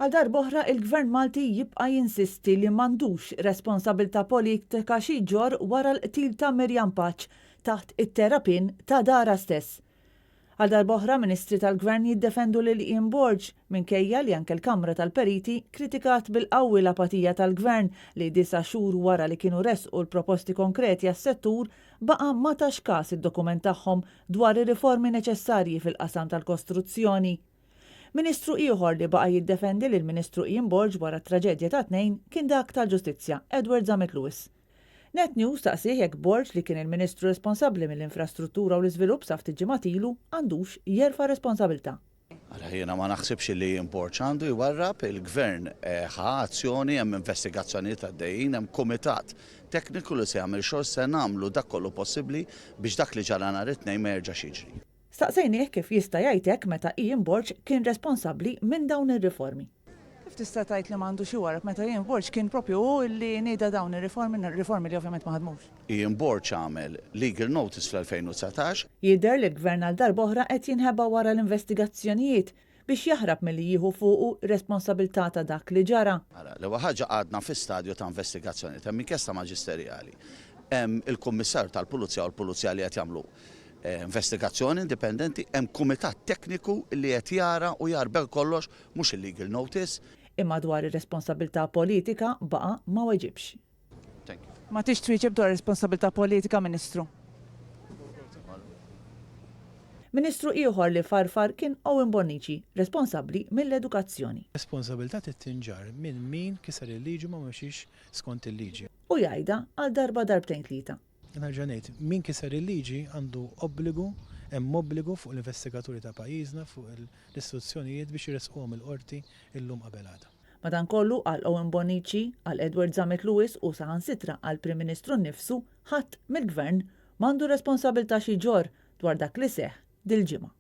Għal darb'oħra il-Gvern Malti jibqa' jinsisti li m'għandux responsabilità politika xi jġorr wara l-qtil ta' Miriam Pace taħt it-terrapien ta' darha stess. Għal darb'oħra Ministri tal-Gvern jiddefendu lil Ian Borg minkejja li anke l-Kamra tal-Periti kritikat bil-qawwi l-apatija tal-Gvern li disa' xhur wara li kienu ressqu l-proposti konkreti għas-settur baqa' ma tax kas id-dokument tagħhom dwar ir-riformi neċessarji fil-qasam tal-kostruzzjoni. Ministru ieħor li baqa' jiddefendi lill-Ministru Ian Borg wara t-traġedja tat-Tnejn kien dak tal-Ġustizzja, Edward Zammit Lewis. Net News staqsieh jekk Borg, li kien il-Ministru responsabbli mill-Infrastruttura u l-Iżvilupp sa ftit ġimgħat ilu, għandux jerfa' responsabilità. Ara, jiena ma naħsibx li Ian Borg għandu jwarrab, il-Gvern ħa azzjoni, hemm investigazzjonijiet għaddejjin, hemm kumitat tekniku li se jagħmel xogħol, se nagħmlu dak kollu possibbli biex dak li ġara nhar it-Tnejn ma jerġax jiġri. Staqsejnieh kif jista' jgħid hekk meta Ian Borg kien responsabbli minn dawn ir-riformi. Kif tista' tgħid li m'għandux iwarrab meta Ian Borg kien propju hu li nieda dawn ir-riformi, riformi li ovvjament ma ħadmux? Ian Borg għamel legal notice fl-2019. Jidher li l-Gvern għal darb'oħra qed jinħeba wara l-investigazzjonijiet biex jaħrab milli jieħu fuqu r-responsabilità ta' dak li ġara. Ara, l-ewwel ħaġa għadna fi stadju ta' investigazzjonijiet. Hemm inkjesta maġisterjali. Hemm il-Kummissarju tal-Pulizija u l-Pulizija li qed jagħmlu investigazzjoni indipendenti, hemm kumitat tekniku li qed jara u jgħarbel kollox, mhux il-legal notice. Imma dwar ir-responsabilità politika baqa' ma weġibx. Thank you. Ma tridx twieġeb dwar ir-responsabilità politika, Ministru? Ministru ieħor li farfar kien Owen Bonnici, responsabbli mill-edukazzjoni. Responsabilità trid tinġarr minn min kiser il-liġi u ma mexiex skont il-liġi. U jgħidha għal darba darbtejn tlieta. Nerġa' ngħid, min kiser il-liġi għandu obbligu, hemm obbligu fuq l-investigaturi ta' pajjiżna, fuq l-istituzzjonijiet biex iressquhom il-Qorti illum qabel għada. Madankollu, għal Owen Bonnici, għal Edward Zammit Lewis u saħansitra għall-Prim Ministru nnifsu, ħadd mill-Gvern m'għandu responsabilità xi jġorr dwar dak li seħħ dil-ġimgħa.